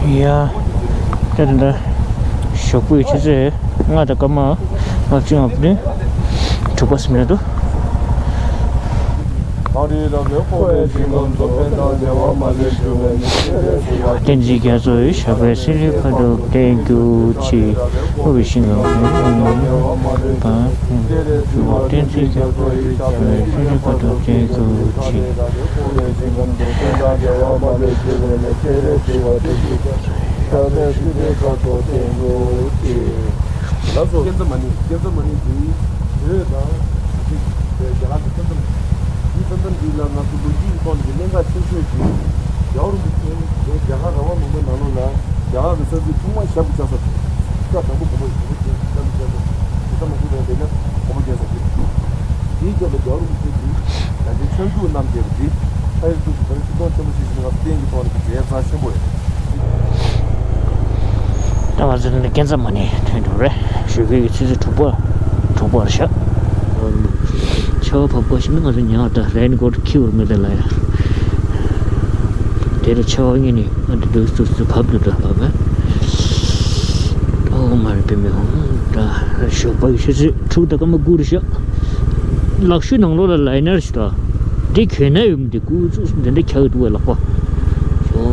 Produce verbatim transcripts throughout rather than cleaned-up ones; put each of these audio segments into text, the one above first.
ཡ། ད་དེ་འདྲ། ཞོགས་པའི་ཆུ་ཚོད་ལྔ་དང་སྐར་མ་ལྔ་བཅུ་ང་བདུན། དྲུག་པ་ཟིན་འགྲོ་འདུག་བསྟན་འཛིན་རྒྱ་མཚོ་ཡི་ཞབས་པད་སྲིད་རིགས་མཁའ་འགྲོ་བརྟན་གྱུར་ཅིག་དབུ་མའི་ཞིང་ཁམས་ནས། བསྟན་འཛིན་རྒྱ་མཚོ་ཡི་ཞབས་པད་སྲིད་རིགས་མཁའ་འགྲོ་བརྟན་གྱུར་ཅིག་ལགས་སོ། ཀན་ཛ་མ་ཎི། ཀན་ཛ་མ་ཎི་འདི་བོད་དང་རྒྱ་གར་གྱི་ཀན་ཛ་མ་ཎི། འདི་ཀན་ཛ་མ་ཎི་འདི་ལ་ང་ཚོ་ལོ་རྒྱུས་ཀྱི་ཐོག་ནས་ཀྱི་གནད་འགག་ཆེ་ཤོས་ཤིག་རྒྱལ་བ་རིན་པོ་ཆེ་རྒྱ་གར་ར་བ་ལུང་པའི་ནང་ལོགས་ལ་རྒྱ་གར་གྱི་ས་ཆ་ཆུང་མ་ཞབས་ཀྱིས་བཅགས་ས། ས་དང་པོ་གོང་མ་གོང་མ་ཅན་ཅན་ཅན་ས་མ་ཞུ་དང་དེ་ནས་གོང་མ་ཅན་ས་དེ། དེའི་རྒྱབ་ལ་རྒྱལ་བ་རིན་པོ་ཆེ་གིས་ད་ལྟའི་ཆོས་འཛུགས་རྣམས་བསྡད་པ་འདི་ཕ་ཡུལ་དུ་ད་ལྟ་ཆིག་སྟོང་ཆེན་པོ་ཞིག་ང་ཚོ་བསྟན་གྱི་ཐོག་ནས་ཀྱི་མཛད་རྩ་ཆེན་པོ་རེད། ད་ང་ཚོ་འདི་ནས་ཀན་ཛ་མ་ཎི་ཐོན་འགྲོ་རེད། ཞོགས་ཀའི་ཆུ་ཚོད་དྲུག་པ། དྲུག་པར་ཤག་ཆར་པ་བབས་པ་ཞིག་ནི་ང་ཚོ་ཉར་ད་རེན་ཀོཊ་འཁྱེར་བར་མེད་ད་ལ་ཡ། དེ་ལ་ཆར་པ་ངེས་ནས་ཨ་འདི་འདུག་ཙུར་ཙུར་བབས་འདུག་ད་བབས་པས། ཨོ་མ་རེད་པའི་མི་ཧོང་ད་ཞོགས་པ་ཡི་ཆུ་ཚོད་དྲུག་དང་སྐར་མ་དགུ་རེད་ཤག་ལག་ཤུབས་ནང་ལོགས་ལ་ལའི་ནར་ཞིག་དང་། འདི་གྱོན་ན་ཡོད་མི་འདི་ཀུ་ཙུག་འདི་འདྲ་འཁྱག་གི་འདུག་བས་ལག་པ། ཞོ།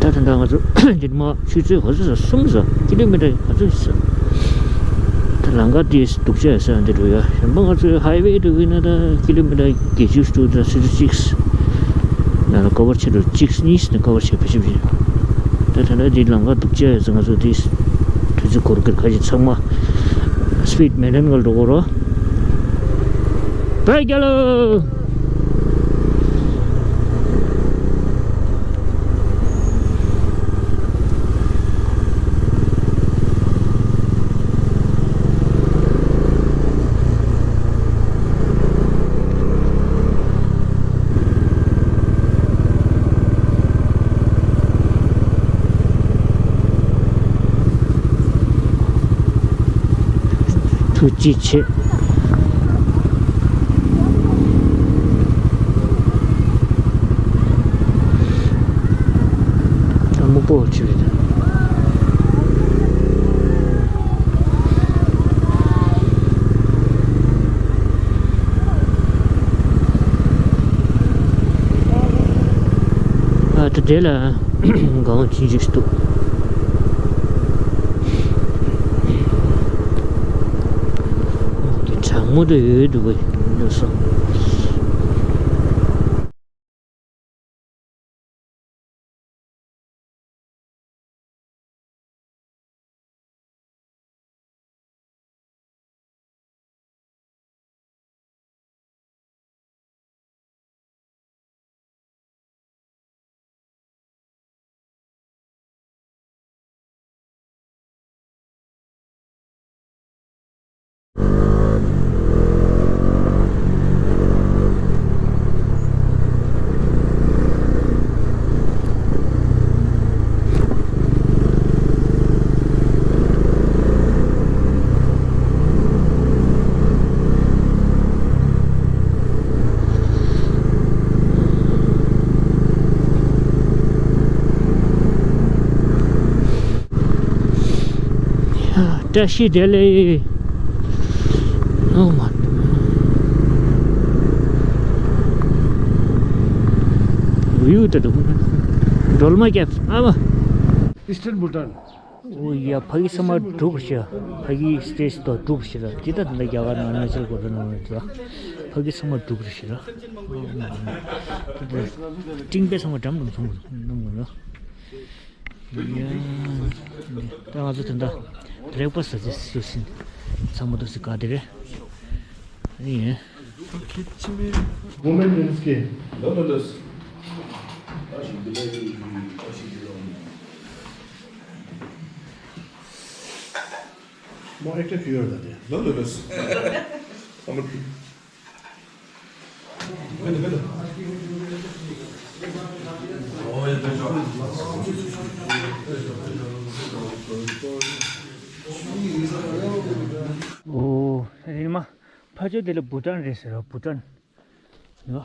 ད་ད་ད་ང་ཚོ་འདི་མ་ཆུ་ཚོད་ཧོ་ཚོད་ས་གསུམ་ས་ཀི་ལོ་མི་ཊར་ང་ཚོ་ས། ད་ལམ་ཁ་དེ་སྡུག་ཅག་ས་འདི་འགྲོ་ཡ། གཞན་པ་ང་ཚོའི་ཧའི་ཝེ་འགྲོ་གི་ན་ད་ཀི་ལོ་མི་ཊར་བརྒྱད་ཅུ་དྲུག་དང་སུམ་ཅུ་གཅིག་ན་ལ་ཀ་བར་བྱེད་འགྲོ་གཅིག་གཉིས་ནས་ཀ་བར་བྱེད་ཕེབས་ཕེབས་ཡིན། ད་ད་ད་འདི་ལམ་ཁ་སྡུག་ཅག་ཡོད་ས་ང་ཚོ་དེ་དུས་ཚོད་འགོར་གི་ཁ་ཅིག་ཚང་མ་སི་པིཌ་མེན་ཊེན་ག་ལ་འགྲོ་གོ་རོ། བོད་རྒྱལ་ལོ། ཐུགས་རྗེ་ཆེ། ད་སྨུག་པོ་ཆེ་རེད། ཨ་ད་དེ་ལ། གང་ཅི་ཞིག་འདུག་དེ་གྲང་མོ་དེ་ཡོད་འདུག་གས་འདུག་སོ། བཀྲ་ཤིས་བདེ་ལེགས། ཨོ་མ། ཝིའུ་དེ་འདུག་སྒྲོལ་མ་ཁེབས་ཨ་མ། Eastern Bhutan. ཨོ་ཡ། ཕ་གི་ཚང་མ་འགྲུབ་ཤག་ཕ་གི་སི་ཊེ་ཇི་དང་འགྲུབ་ཤག་ར། འདི་ལྟ་འདི་ལ་རྒྱ་གར་ནང་ན་ཆལ་གོ་ད་ནང་ལ་འདུག་ཕ་གི་ཚང་མ་འགྲུབ་རེད་ཤག་ར། སྤྲིན་པས་ཚང་མ་འགྲམ་འགྲམ་མཐོང་གི་འདུག་སྣུམ་གི་འདུག་ཡ། ད་ང་ཚོ་ད་ལྟ་བྷི་རེག་ཕ་སི་ཊི་ཟ་ཅེས་ཞུ་ཟིན། ཚང་མ་འདུག་སེ་ག་དེ་རེད། ཨེ་ཡིན། Women drinks के। No, no, no. म एक्लै प्योर जाते। No, no, no. ཨོ། ཨེ་མ། ཕ་ཆོས་དེ་ལ་བྷུ་ཊན་རེད་ཟེར་ར། བྷུ་ཊན། ཡ།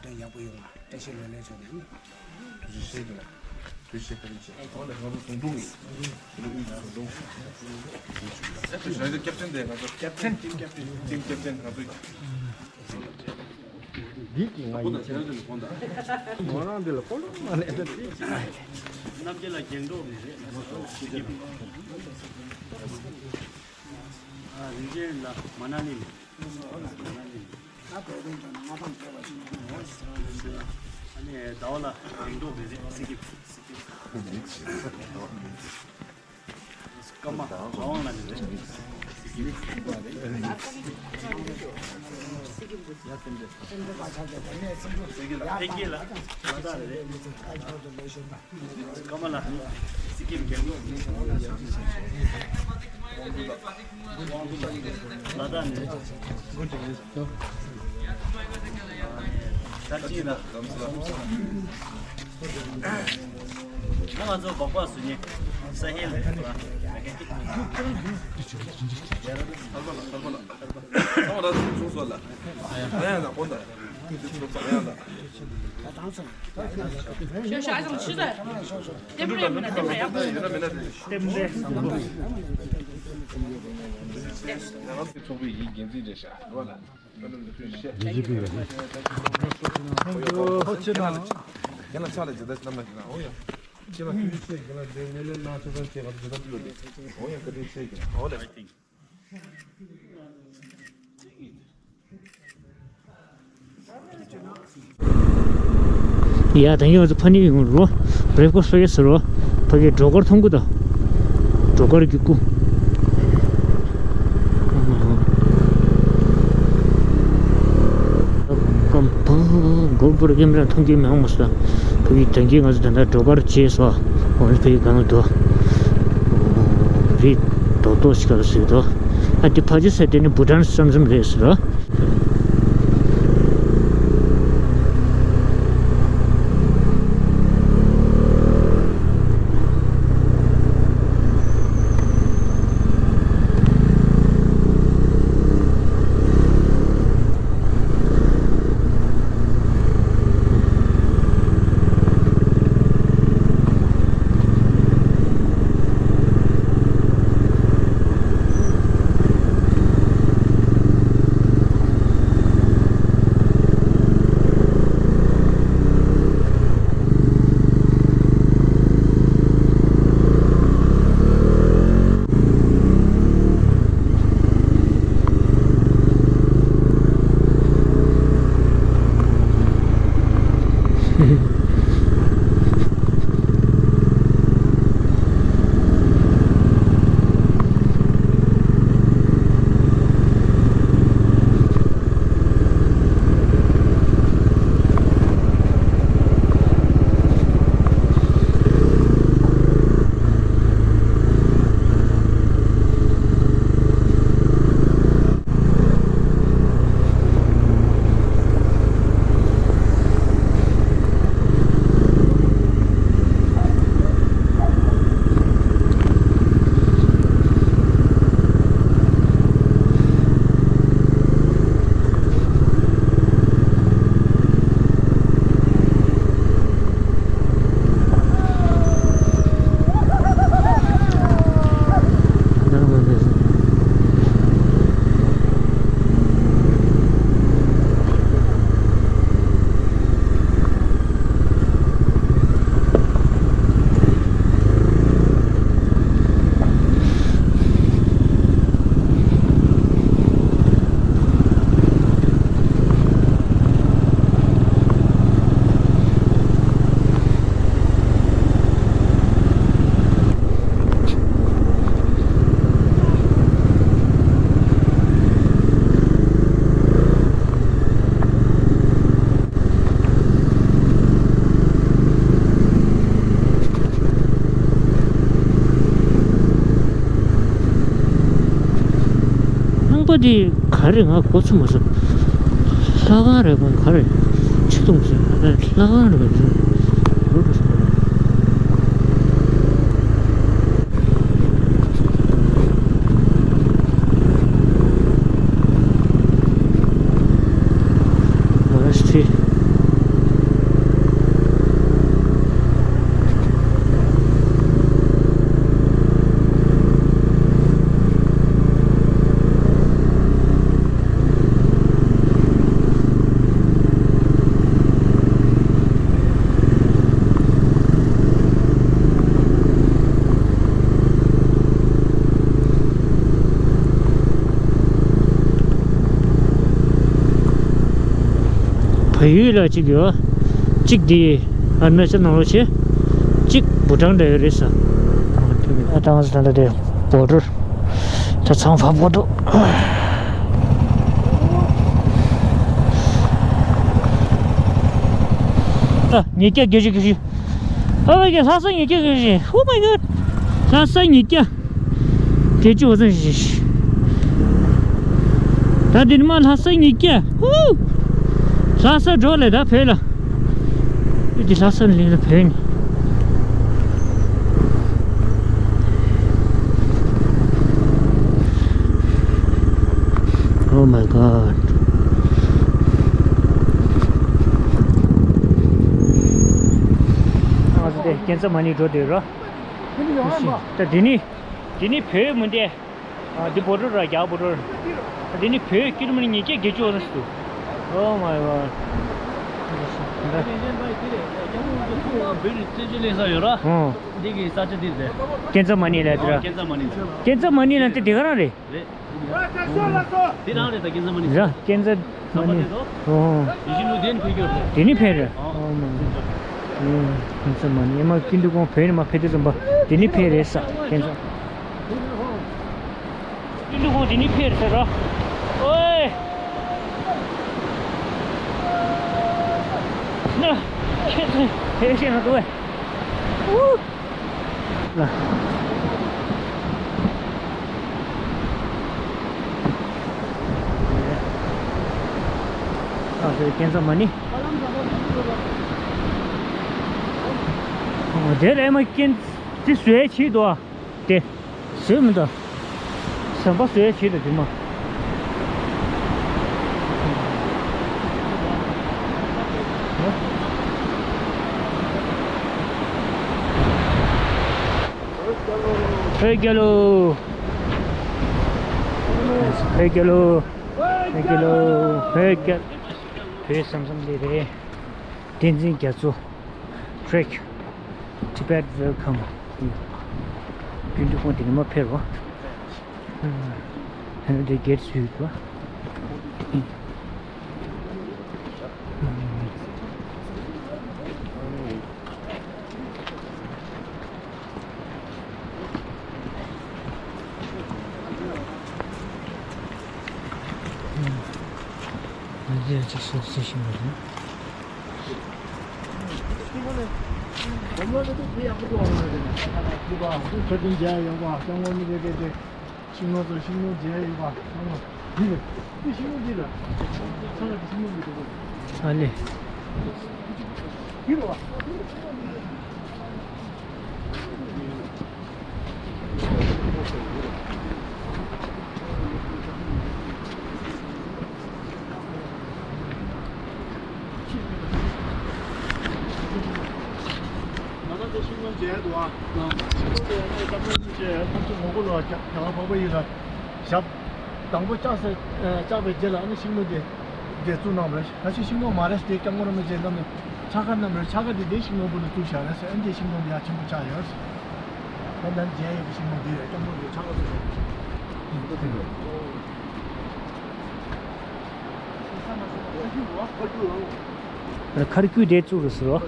ལས་དོན་ཡག་པོ་ཡོང་བ། བཀྲ་ཤིས་ལོ་ལེགས་ཞུ་ནས། ཐུགས་རྗེ་ཆེ་གི་ལ། ཐུགས་རྗེ་ཆེ་གི་ལ། ཨོ་ལེ། ང་ཚོ་ཟུང་དྲུང་ཡིན། ང་ཚོ་ཟུང་དྲུང་། ང་ཚོ་ཀེབ་ཊན་དེ་ང་ཚོ། ཀེབ་ཊན། ཊིམ་ཀེབ་ཊན་ང་ཚོ་ཡིན། འདི་གི་ང་ཡིན། ཁོང་དང་ཁྱེད་རང་ཚོ་ནི་ཁོང་དང་། ང་རང་འདི་ལ་ཀོ་ལོ་མ་ལས་ད་ཅི་ཅི། རྣམ་རྒྱལ་ལ་རྒྱན་འདོགས་ནས་རེད། ཨ། རིན་ཆེན་ལ་མ་ན་ལི་ནས། ཨ་ནི་ཟླ་བ་ལ་རིང་ཐོག་རེད་རེད། སི་ཀིབ། སི་ཀིབ། སྐར་མ་ལ་དབང་ལ་ནི་རེད། སི་ཀིབ། སི་ཀིབ་ལ་ཕ་གི་ལ་ལ་དྭགས་རེད། སྐར་མ་ལ་སི་ཀིབ་རྒྱལ་ལོ། ལ་དྭགས་ནས། ད་ཅི་ན། ང་ཚོ་སྦག་སྦག་བཟོ་མཁན་ས་ཧེལ་རེད། ཐར་པ་ལ། ཐར་པ་ལ། ཚང་མ་ད་ཚུར་ཚུར་སོང་ལ། ཡང་ཡང་ལ་ཁོང་དང་། ཁྱོད་ཤ་ཚང་ཆུ་ཚ། ལྟེམ་རེ་མིན་ན་ལྟེམ་རེ་ཡག་པོ། ལྟེམ་རེ། ཚོགས་པའི་ཡིག་འགན་འཛིན་རེད་ཤག་རོ་ལ། ལྟེམ་རེ། ལྟེམ་རེ། རྒན་ལགས་ཕྱག་ལ་ཇི་ལྟར་གནང་མ་ཞིག་ན། འོ་ཡ། རྒན་ལགས་ཐུགས་རྗེ་ཆེ། རྒན་ལགས་འདིར་སྣེ་ལེན་གནང་ཆོག་མཁན་བཅས་ང་ཚོ་ཇི་ལྟར་ཐུབ་པ་རེད། འོ་ཡ། བཀའ་དྲིན་ཆེ་རྒན་ལགས། འོ་ལེ། ཡ། ད་ཡོད་ཚོ་ཕ་ནི་ཡོང་རོ། བྲེ་ཁོ་སོ་ཡ་སི་རོ། ཕ་གི་སྒྲོ་དཀར་མཐོང་གི་ད། སྒྲོ་དཀར་གི་སྐུ། ཀམ་པང་གོ་པུར་གེམ་ར་མཐོང་གི་མི་འོང་མ་སོ། ཕ་གི་དོན་གྱི་ང་ཚོ་ད་ལྟ་སྒྲོ་དཀར་བྱས་སོ། འོ་ཕ་གི་གང་དུ་རི་རྡོག་རྡོག་ཞིག་ག་ལ་ཟིག་དོ། ཨ་དེ་ཕ་ཇི་ཟེར་དེ་ནི་བྷུ་ཊན་ཙམ་ཙམ་རེད་ཟེར་རོ། ཁང་པ་འདི་ག་རེ་ང་གོ་ཚོད་མ་སོང་། ལྷ་ཁང་རེད་གོ་ག་རེ། ཆུ་དུང་ཟེར་ལྷ་ཁང་རེད་གོ། ཅི། བལ་ཡུལ་ལ་གཅིག་ཡོད། གཅིག་འདི་ཨ་རུ་ན་ཅལ་ནང་ལོགས་བྱས། གཅིག་བུ་ཊན་འདྲ་ཡོད་རེད་ས། ཨ་ཏང་ས་ད་ལྟ་དེ་བོ་ཌར་ད་ཚང་ཕབ་དགོས་འདུག་ཨ་ཉིས་བརྒྱ་བརྒྱད་ཅུ་གྱ་བཞི། ཨ་ཕ་གི་ལྷ་ས་ཉིས་བརྒྱ་གྱ་བཞི། Oh my God. ལྷ་ས་ཉིས་བརྒྱ་བརྒྱད་ཅུ་འོ་ཙམ་ཞིག་ད་འདིར་མ་ལྷ་ས་ཉིས་བརྒྱ། ཧུ། ལྷ་ས་འགྲོ་ལེ་ད་བོད་ལ། འདི་ལྷ་ས་ལེ་ལ་བོད་ནི། Oh my God. ང་ཚོ་དེ་ཀན་ཙ་མ་ནི་འགྲོ་བསྡད་རོ། ད་འདི་ནི། འདི་ནི་བོད་མི་འདས། ཨ་འདི་བོ་ཌར་ར་རྒྱ་བོ་ཌར། ད་འདི་ནི་བོད་ཀི་ལོ་མི་ཊར་ཉིས་བརྒྱ་བརྒྱད་ཅུ་འོ་ཙམ་ཞིག་འདུག Oh my God. བོད་ནི་བཙན་བྱོལ་གླིང་ས་ཡོད་ར། ཨོ། འདི་གི་ས་ཆ་འདི་རེད། ཀན་ཙ་མ་ནི་ལ་དེ་ར། ཀན་ཙ་མ་ནི་ལ། ཀན་ཙ་མ་ནི་ལ་དེ་དེ་ག་རང་རེད། རེད། དེ་རང་རེད་ད་ཀན་ཙ་མ་ནི། ར་ཀན་ཙ་མ་ནི། ཨོ། ཡིན་གཞི་ནུ་དེ་ནི་ཕེབས་ཀྱི་རེད། དེ་ནི་ཕེབས་རེད། ཨོ། ཨོ་མ། ཨོ། ཀན་ཙ་མ་ནི་ཨེ་མ་ཀིན་ཏུ་ཁོང་བོད་ནས་མ་ཕེབས་དུས་ཙམ་པ་དེ་ནི་ཕེབས་རེད་ས་ཀན་ཙ། ཀིན་ཏུ་ཁོང་དེ་ནི་ཕེབས་རེད་ཟེར་རོ། ཨོའེ། ན། ཁྱེད་ཚོས་ཕེབས་ཤེས་ན་འདུག་ཨེ། ཨུ། ལ། ཨ་ཕའི་ཀན་ཙ་མ་ནི། ཨོ་དེ་རེད་མ་ཀན་ཙི་བཟོས་བྱས་འདུག་ཨ། དེ། བཟོས་མི་འདུག་ཟམ་པ་བཟོས་བྱས་འདུག་དེ་མ། བོད་རྒྱལ་ལོ། བོད་རྒྱལ་ལོ། བོད་རྒྱལ་ལོ། བོད་རྒྱལ། བོད་ཟམ་ཟམ་འདི་རེད། བསྟན་འཛིན་རྒྱ་མཚོ། Trek Tibet Welcome. ཀུན་ཏུ་ཁོང་དེ་ནས་མ་ཕེབས་རོ། ཧན་དེ་གེར་སུས་པ། འདི་ཅིག་སོགས་ཟེར་བཞིན་པ་རེད། ཤིང་ནོར་ཚོ་ཤིང་ནོར་མཇལ་ཡོང་བ་ཚང་མ་འདི་རེད། འདི་ཤིང་ནོར་འདི་རེད། ཚང་མ་འདི་ཤིང་ནོར་འདི་རེད། ཚང་མ་འདི་ཤིང་ནོར་འདི་རེད། ཨ་ལེ། འདི་རེད་བ། ང་ཚོ་ཤིང་སྡོང་མཇལ་འདུག་ཨ། ཤིང་སྡོང་དེ་ཡང་ནས་སྐྱབས་མགོན་རིན་པོ་ཆེ་ཐམས་ཅད་ངོ་རྒོལ་བ་རྒྱ་གར་འཕགས་པ་ཡིན་ལ། ཞབས་དང་པོ་བཅག་ས་བཅག་པའི་རྗེས་ལ་ཨ་ནི་ཤིང་སྡོང་དེ་འདི་བཙུགས་གནང་བ་རེད། ད་ཕྱིན་ཤིང་སྡོང་མ་རེད་དེ་སྐྱབས་མགོན་རིན་པོ་ཆེ་བསྣམས་ནས་ཕྱག་ཁ་བསྣམས་རེད། ཕྱག་ཁ་དེ་དེ་ཤིང་སྡོང་བུ་ལ་བཙུགས་བཞག་རེད་ཟེར། ཨ་ནི་དེ་ཤིང་སྡོང་དེ་ཡང་ཆེན་པོ་ཆགས་ཡོད་ཟེར། ད་ནང་མཇལ་ཡས་ཀྱི་ཤིང་སྡོང་དེ་རེད། སྐྱབས་མགོན་གྱི་ཕྱག་ཁ་བཙུགས་པ་རེད། མཁར་རྒྱུག་དེ་བཙུགས་རེད་ཟེར་རོ།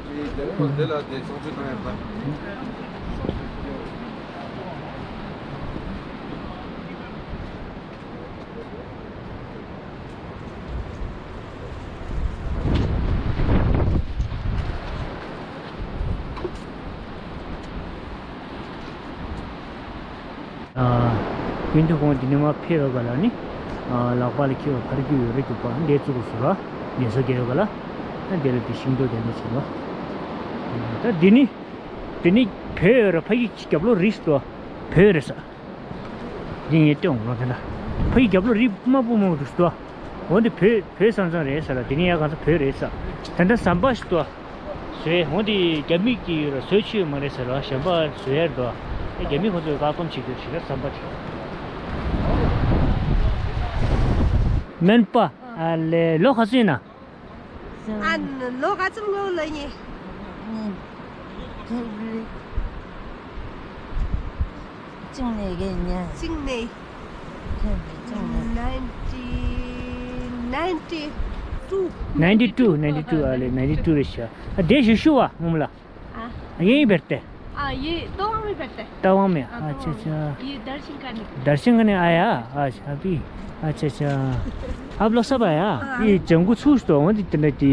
ཀུན་ཏུ་ཁོང་འདི་ནས་མར་ཕེབས་ཡོད་ག་ལ་ནི། ལག་པ་ལ་འཁྱེར་བ་མཁར་རྒྱུག་ཡོད་རེད་འདུག་པ། འདི་བཙུགས་དགོས་ཟེར་བ། ཉེ་ས་རྒྱལ་ཡོད་ག་ལ། ད་འདི་ལ་འདི་ཤིང་ཏོག་དེ་འདྲ་བྱས་པ། ད་འདི་ནི། འདི་ནི་བོད་ཡོད་རེད། ཕ་གི་རྒྱབ་ལོགས་རི་སུ་འདུག་བ། བོད་རེད་ས། འདི་ངས་སྟོན་འོང་ལོ་དེ་འདྲ། ཕ་གི་རྒྱབ་ལོགས་རི་དམར་པོ་དམར་པོ་འདུག་སུ་འདུག་བ། འོ་འདི་བོད་བོད་ས་མཚམས་རེད་ཟེར་ལ། དེ་ནི་ཡ་གང་ས་བོད་རེད་ཟེར། ད་ལྟ་ཟམ་པ་ཞིག་འདུག་བཟོས། འོ་འདི་རྒྱ་མི་གི་ཡོད་ལ་བཟོས་ཆོད་མ་རེད་ཟེར་ལ། གཞན་པ་བཟོས་ཡར་འདུག་ཨེ་རྒྱ་མི་ཁོ་ཚོས་བཀག་སྡོམ་བྱེད་རྒྱུ་ཞིག་ལ་ཟམ་པ་དེ། སྨན་པ་ཨ་ལེ་ལོ་ག་ཚོད་ཡིན་ན། ཨ་ལོ་ག་ཙམ་ངོ་ལ་ཉེ། གཅིག་ནས་གས་ཉེ། གཅིག་ནས། གཅིག་ནས། ninety ninety two ninety two ninety two ཨ་ལེ་ninety two རེད་ཤག་ཨ་དེ་ཞུ་ཞུ་བ་ངོམ་ལ། ཨ། ཡིན་བེར་ཏེ། ཨ་ཡིན་ཏོ་ཨ་མི་བེར་ཏེ། ལྟ་བ་མེད། ཨ་ཆ་ཆ། ཡིན་དར་ཤིང་ཀ་ནི། དར་ཤིང་ཀ་ནི་ཨ་ཡ། ཨ་ཆ་པི། ཨ་ཆ་ཆ། ཨབ་ལོ་ས་བ་ཡ། ཨ། ཡི་ལྗང་གུ་ཚུགས་སྟོ་འོན་ཏེ་དེ་འདྲ་དེ་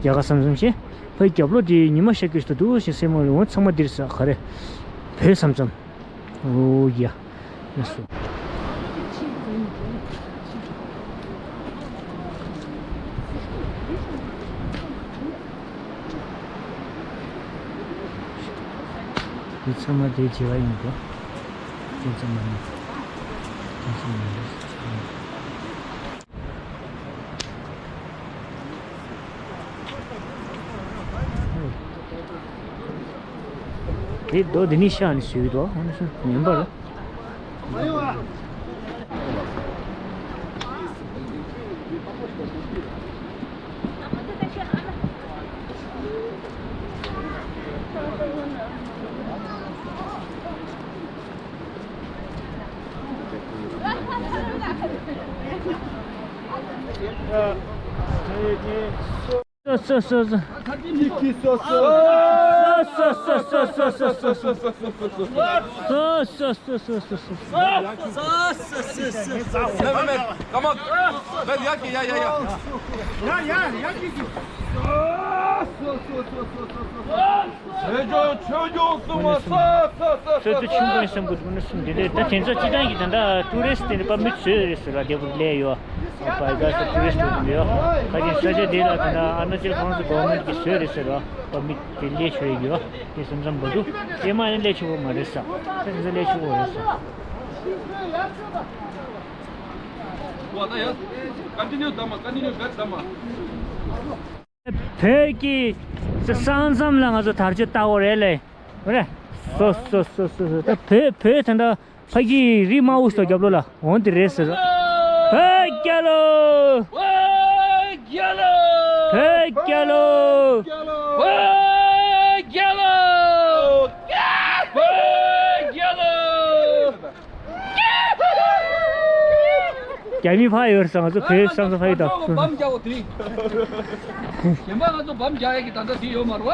རྒྱ་ག་བསམ་བསམ་ཤེ། ཕའི་རྒྱབ་ལོ་དེ་ཉི་མ་ཤར་གྱི་སྟོ་འདུག་ཤེ་སེ་མོ་རེ་འོན་ཚང་མ་འདིར་ས་ག་རེ། བོད་བསམ་བསམ། འོ་ཡ། ལགས་སོ། འདི་ཚང་མ་དེའི་བྱེད་པ་ཡིན་འགྲོ། དེ་ཚང་མ་ནི། དེ་ཚང་མ་ནི། དེ་རྡོ་འདི་ནི་ཤ་ནི་བཟོས་འདུག་ཨ་ནི་སུ་ཉན་པར། སོ་སོ་སོ་སོ། སོ་སོ་སོ་སོ། སོ་སོ་སོ་སོ། མེད་མེད་མེད། ཀ་མ། མེད་ཡ་གི་ཡ་ཡ་ཡ། ཡ་ཡ་ཡ་གི་གི། སོ་སོ་སོ་སོ་སོ། བོད་ལྗོངས་ཆོས་སྐྱོང་སྲུང་མ་ས་ས་ས་ས། སོ་སོ་ཆུང་པོ་ཡིན་བསམ་གི་འདུག་ན་སུ་འདི་འདྲ་ད་དེ་ཚོ་སྤྱི་བཏང་གི་ད་ལྟ་ཊུ་རི་སི་ཊི་དེ་འདྲ་པར་མིཊ་བཟོས་རེད་ཟེར་བ་དེ་བུ་ལས་ཡོད། བྷའི་རྒྱ་སི་ཊུ་རི་སི་ཊི་འགྲོ་གི་ཡོད། ཁ་ཅིག་ས་ཆ་འདི་ལ་ད་ལྟ་ཨ་རུ་ན་ཅལ་ཁོང་ཚོ་གོ་ཝར་མེན་ཊི་གིས་བཟོས་རེད་ཟེར་བ་པར་མིཊ་དེ་ལས་ཆོག་ཡོད་ཀྱི་ཡོད། དེ་བསམ་བསམ་བ་འདུག་ཨེ་མ་ཡང་ལས་ཆོག་གི་མ་རེད་ས། ད་དེ་ཚོ་ལས་ཆོག་གི་རེད་ས། བ་ད་ཡ། ཀོན་ཊི་ནིའུ་ད་མ། ཀོན་ཊི་ནིའུ་བེཊ་ད་མ། བོད་ཀྱི་ས་མཚམས་ལ་ང་ཚོ་དར་ལྕོག་བཏགས་དགོས་རེད་ལེ། རེད། སོ་སོ་སོ་སོ་སོ། ད་བོད་བོད་ད་ལྟ་ཕ་གི་རི་དམར་པོ་ཞིག་རྒྱབ་ལོགས་ལ་འོང་དེ་རེད་ཟེར། བོད་རྒྱལ་ལོ། བོད་རྒྱལ་ལོ། བོད་རྒྱལ་ལོ། བོད་རྒྱལ་ལོ། རྒྱ་མི་ཕ་ཡོད་རེད་ས། ང་ཚོ་བོད་ས་མཚམས་ཕ་ཡི་དང་། བམ་རྒྱག་འོ་དེ་རིང་། གཞན་པ་ང་ཚོ་བམ་རྒྱག་ཡ་གི་ད་ལྟ་དེ་ཡོད་མ་རེད་བ།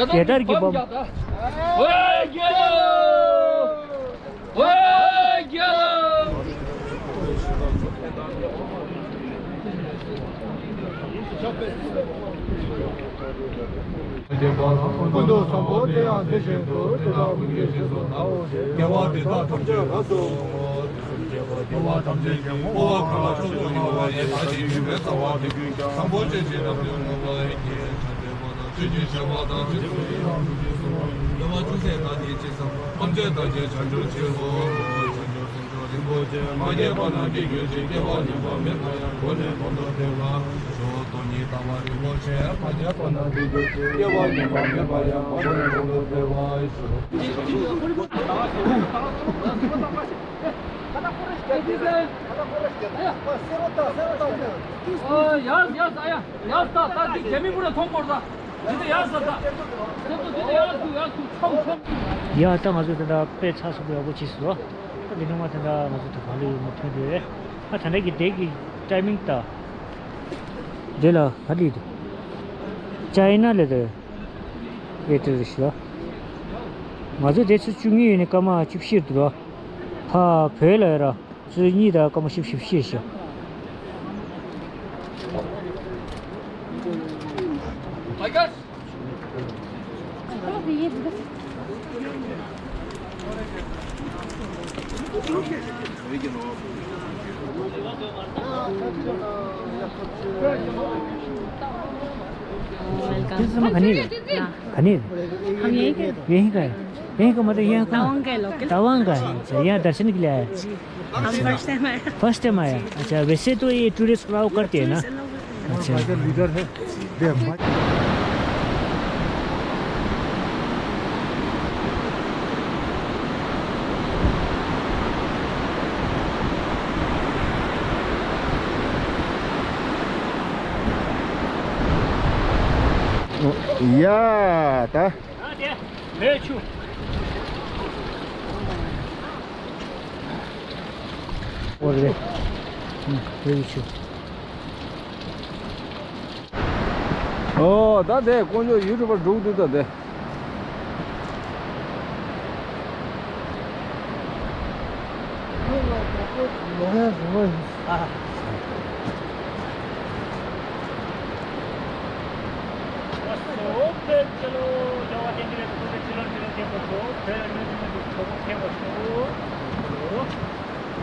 རྒྱ་དར་གྱི་བམ་རྒྱག་ད། བོད་རྒྱལ་ལོ། བོད་རྒྱལ་ལོ། ཀུན་ཏུ་བཟང་པོ་དེ་ཡང་དེ་བཞིན་དུ་དེ་དག་ཀུན་གྱི་རྗེས་སུ་བདག་སློབ་ཅིང་། དགེ་བ་འདི་དག་ཐམས་ཅད་རབ་ཏུ་བསྔོ། དགེ་བ་ཐམས་ཅད་ཀྱི་བསྔོ་བ་གང་ལ་ཕྱོགས་བཅུ་མྱུར་བ་ཡི་ལྷ་ཡི་བུས་པའི་རྩ་བ་འདི་ཀུན་ཀྱང་བཟང་པོ་སྤྱོད་ཕྱིར་རབ་ཏུ་བསྔོ་བ་ཡི་རྒྱས་བྱ་སྟེ། ཆོས་ཀྱི་བྱ་བ་དང་ཆོས་སུ་ཡི་རང་ཐུགས་རྗེས་གཟུང་བ་ཡི། སྣོད་མ་ཅུང་ཟད་དག་ནི་ཅི་བསམ་པ་ཐམས་ཅད་བདག་གིས་བྱང་ཆུབ་ཕྱིར་བསྔོ། བྱང་ཆུབ་སེམས་མཆོག་རིན་པོ་ཆེ་མ་ངེས་པ་རྣམས་ཀྱི་རྒྱུད་ཀྱི་སྐྱེ་བ་ངེས་པ་མེད་པ་ཡང་འགྲོ་ལས་གོང་དུ་འཕེལ་བར་ཤོག་སྟོང་ཉིད་རྟག་པ་རིན་པོ་ཆེ་མ་ངེས་པ་རྣམས་ཀྱི་རྒྱུད་ཀྱི་སྐྱེ་བ་ངེས་པ་མེད་པ་ཡང་འགྲོ་ལས་གོང་དུ་འཕེལ་བར་ཤོག་ཡ་ཡ་ཡ། ཡ་ད་ད་འདི་རྒྱ་མི་པུ་ར་མཐོང་བོར་ད། འདི་ད་ཡ་ས་ད། འདི་ད་ཡ་ས་ད་ཡ་ས་ད་ཁྲོམ་ཁྲོམ། ཡ་ད་ང་ཚོ་ད་ད་དཔེ་ཚགས་ཚུད་པོ་ཡག་པོ་བྱས་སོང་། ད་འདི་ནང་མ་ད་ད་ང་ཚོ་ད་ག་ལ་ཡོད་མ་ཐོན་དེ་རེད། ཨ་ད་ད་གི་དེ་གི་ཊའི་མིང་ད། དེ་ལ་ག་ལི་དུ། ཅའི་ན་ལ་དུ། ཨེ་ཏི་རི་ཤི་ལ། ང་ཚོ་དེ་ཚོ་བཅུ་གཉིས་ཡོད་ནི་སྐར་མ་བཅུ་བཞི་དུ་ར། ཕ་བོད་ལ་ཡོད་ར། ཚོད་གཉིས་དང་སྐར་མ་བཞི་བཅུ་ཞེ་བཞི་ཞེ། Welcome. ये सब खाने हैं? हाँ। खाने हैं? हम यहीं के। यहीं का है? कहीं का मतलब यहाँ का? तवांग का है लोकल। तवांग का है। अच्छा, यहाँ दर्शन के लिए आया है। हम फर्स्ट टाइम आया। फर्स्ट टाइम आया। अच्छा, वैसे तो ये टूरिस्ट अलाउ करते हैं ना? अच्छा। लीडर है। ཡ་ད། ཨ་དེ་བེད་ཆུ། ཨོ་རེད། ཨུ། བེད་ཆུ། ཨོ་ད་དེ་དཀོན་མཆོག་ཡུལ་གྲུ་པར་འགྲོ་གི་འདུག་ད་དེ།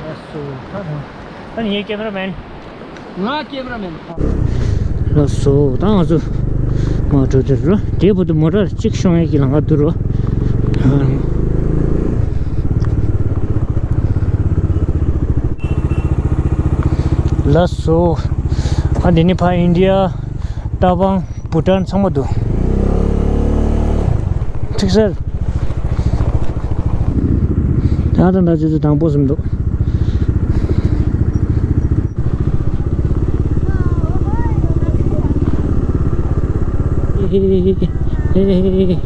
ལགས་སོ། ད་ནི་ངའི་ཀེ་མ་ར་མེན། ང་ཀེ་མ་ར་མེན། ལགས་སོ། ད་ང་ཚོ་མར་འགྲོ་དུས་རོ། དེའི་བར་དུ་མོ་ཊ་གཅིག་ཤོང་ཡས་ཀྱི་ལམ་ཁ་འདུག་རོ། ལགས་སོ། ཨ་འདི་ནི་ཕ་ཨིན་ཌི་ཡ། ཏ་བང་། བྷུ་ཊན་ཚང་མ་འདུག་ཐིག་གསར། ད་ད་ད་ཅི་ཚོ་དང་པོ་ཟིན་འདུག་ཨེ་ཧེ་ཧེ་ཧེ། ད་ནི།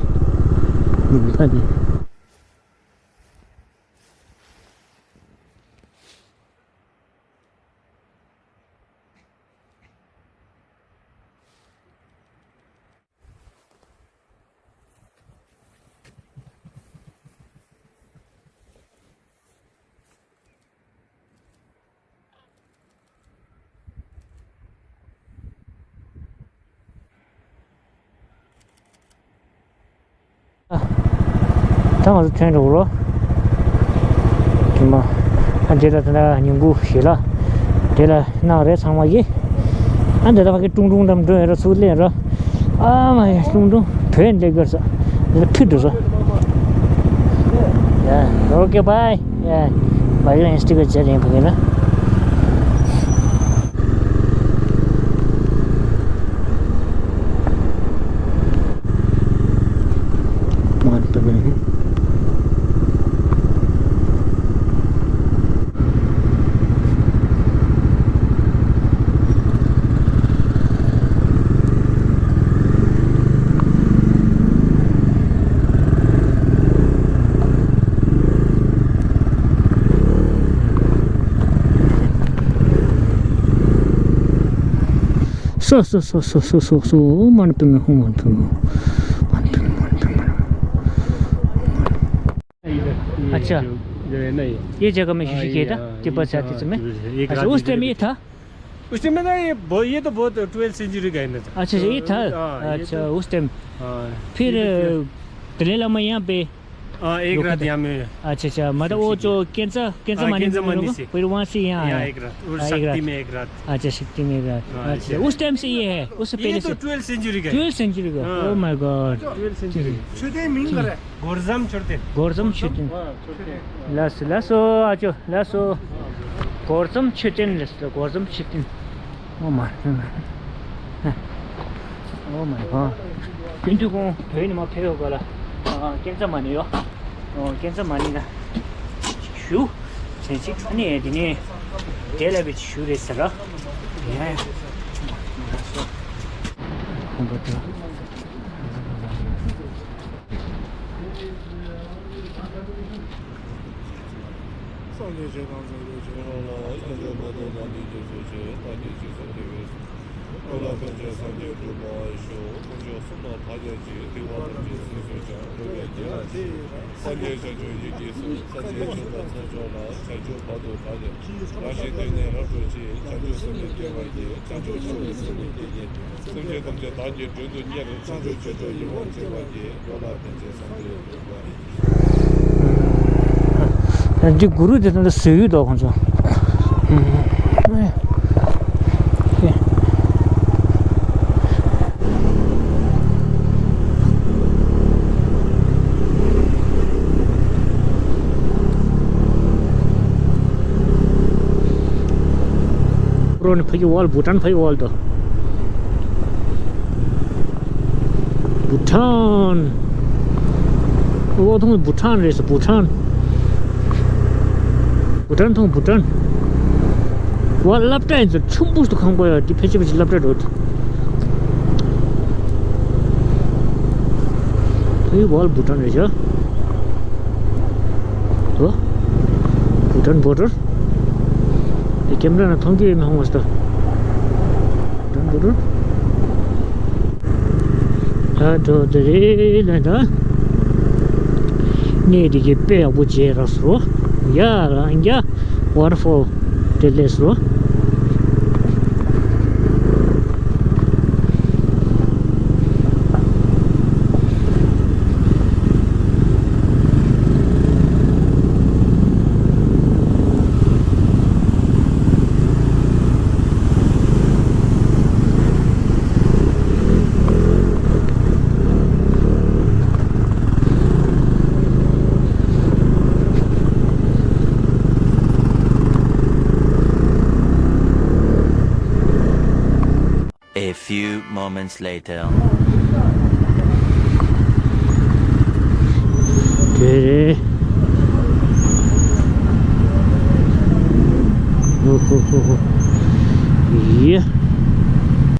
ད་ང་ཚོ་ཐོན་འགྲོ་གི་རོ། དེ་མ། ཨ་འདི་ལ་ད་ལྟ་ཉིན་གུང་ཞིག་ལ། དེ་ལ་གནང་རེད་ཚང་མ་གིས། ཨ་འདི་ལ་ཕ་གི་ཀྲུང་ཀྲུང་འགྲམ་འགྲོ་ཡ་ར་ཚུར་སླེབས་ར། ཨ་མ་ཡ་ཀྲུང་ཀྲུང་བོད་སླེབས་དགོས་ས། འདི་ལ་ཕུད་འགྲོ་ས། ཡ། ཨོ་ཀེ་བྷའི། ཡ། བྷའི་ལ་ཡང་སི་ཊི་ཀར་བྱས་རེད་ཕ་གི་ན། སོ་སོ་སོ་སོ་སོ་སོ། ཨོཾ་མ་ཎི་པདྨེ་ཧཱུྃ། མ་ཎི་པདྨེ་ཧཱུྃ། མ་ཎི་པདྨེ་ཧཱུྃ། མ་ཎི་པདྨེ་ཧཱུྃ། अच्छा। ये जगह में शिव जी के था, तिब्बत से आते समय। अच्छा, उस टाइम ये था? उस टाइम में ना, ये बहु-, ये तो बहुत ट्वेल्थ सेंचुरी का है ना। अच्छा, अच्छा, ये था। हाँ, ये अच्छा, तो, उस टाइम। हाँ, फिर, ये तो अ, दलाई लामा यहाँ पे हाँ, एक रात रुका था। यहाँ में। अच्छा, अच्छा, मतलब वो जो कैंसर, कैंसर हाँ, मानी कैंसर में मानी रुका, से। फिर वहाँ से यहाँ यहाँ आया। एक रात, और हाँ, एक शक्ति रात। में एक रात। अच्छा, शक्ति में एक रात। हाँ, अच्छा, ऐसे। उस टाइम से ये है, उससे ये पहले तो से? ट्वेल्थ सेंचुरी का है। ट्वेल्थ सेंचुरी का। हाँ। Oh my God। Twelfth century. छोटे मिंग कर रहा है। गोरजाम छोटे। गोरजाम छोटे। हाँ, छोटे। ལགས་སོ། ལགས་སོ། ཨ་ཅོ། ལགས་སོ། སྒོར་རྩམ་མཆོད་རྟེན་ལགས་སོ། སྒོར་རྩམ་མཆོད་རྟེན། Oh my God། ཨོ་མའི་གོཌ། རྒྱུན་དུ་ཁོང་བོད་ནས་མར་ཕེབས་ཡོད་ག་ལ། ཨ། ཀན་ཚ་མ་ནི་ཡོད། ཨོ། ཀན་ཚ་མ་ནི་ལ་ཞུ། མཚན་ཅིག་ཨ་ནི་དེ་ནས་དེ་ལ་བའི་ཞུ་རེད་ཟེར་ར། ཡ་ཡ། ཁོང་པ་ཏི། སངས་རྒྱས་ཆོས་དང་སངས་རྒྱས་ཆོས་དང་། སངས་རྒྱས་མ་ཐོབ་པ་དེ་རྒྱ་མཚོ་ཆེ། བདག་གིས་ཆོས་སུ་འདྲི་བའི་ཚུལ། ཀུན་ལ་ཕན་ཕྱིར་སངས་རྒྱས་འགྲུབ་པར་ཤོག། དཀོན་མཆོག་གསུམ་ལ་བདག་ཀྱང་གཅེས། སྡིག་པ་ཐམས་ཅད་སེམས་སུ་བཅངས། འགྲོ་བའི་དོན་ལ་ཕྱིར། སངས་རྒྱས་བྱང་ཆུབ་ཡིད་ཀྱིས་བཟུང་། སངས་རྒྱས་ཆོས་དང་ཚོགས་མཆོག་ལ། བྱང་ཆུབ་བར་དུ་བདག་ནི། རང་བཞིན་དོན་ནི་རབ་ཏུ་ཕྱིན། བྱང་ཆུབ་སེམས་ནི་བསྐྱེད་པར་བགྱི། བྱང་ཆུབ་སེམས་ནི་བསྐྱེད་བགྱི། སེམས་ཅན་ཐམས་ཅད་བདག་གིས་མགྲོན་དུ་གཉེར། བྱང་ཆུབ་ཆོས་མཆོག་ཡིད་འོང་སྤྱད་པར་བགྱི། འགྲོ་ལ་ཕན་ཕྱིར་སངས་རྒྱས་འགྲུབ་པར་ཤོག། འདི་གུ་རུ་དེ་ཚོ་འདི་བཟོས་ཡོད་དོ་ཁོང་ཚོ། ནས་ཕ་གི་ཝལ་བྷུ་ཊན་ཕ་གི་ཝལ་དུ། བྷུ་ཊན། ཨོ་ཐོང་བྷུ་ཊན་རེད་ཟེར། བྷུ་ཊན། བྷུ་ཊན་ཐོང་བྷུ་ཊན། ཝལ་སློབ་གྲྭ་ཡིན་ཟེར། ཆུམ་བུ་ཞིག་ཏུ་ཁང་པ་ཡོད་དེ། ཕལ་ཆེར་ཕལ་ཆེར་སློབ་གྲྭ་འགྲོ་དུ། ཕ་གི་ཝལ་བྷུ་ཊན་རེད་ཤག་ཨོ། བྷུ་ཊན་བོ་ཌར། དེ་ཀེམ་ར་ནང་མཐོང་རྒྱུ་ཡོད་མེད་ཧ་གོ་མ་སོང་། བྷུ་ཊན་བོ་ཌར། ད་འགྲོ་དེ་རེད་ལན་ད། གནས་དེ་གི་དཔེ་ཡག་པོ་མཇལ་རག་སོང་། ཡ་རང་རྒྱ་ཝ་ཊར་ཕོལ་དེ་སླེབས་སོང་། A few moments later. དེ་རེད། ཧོ་ཧོ་ཧོ་ཧོ། ཡེ།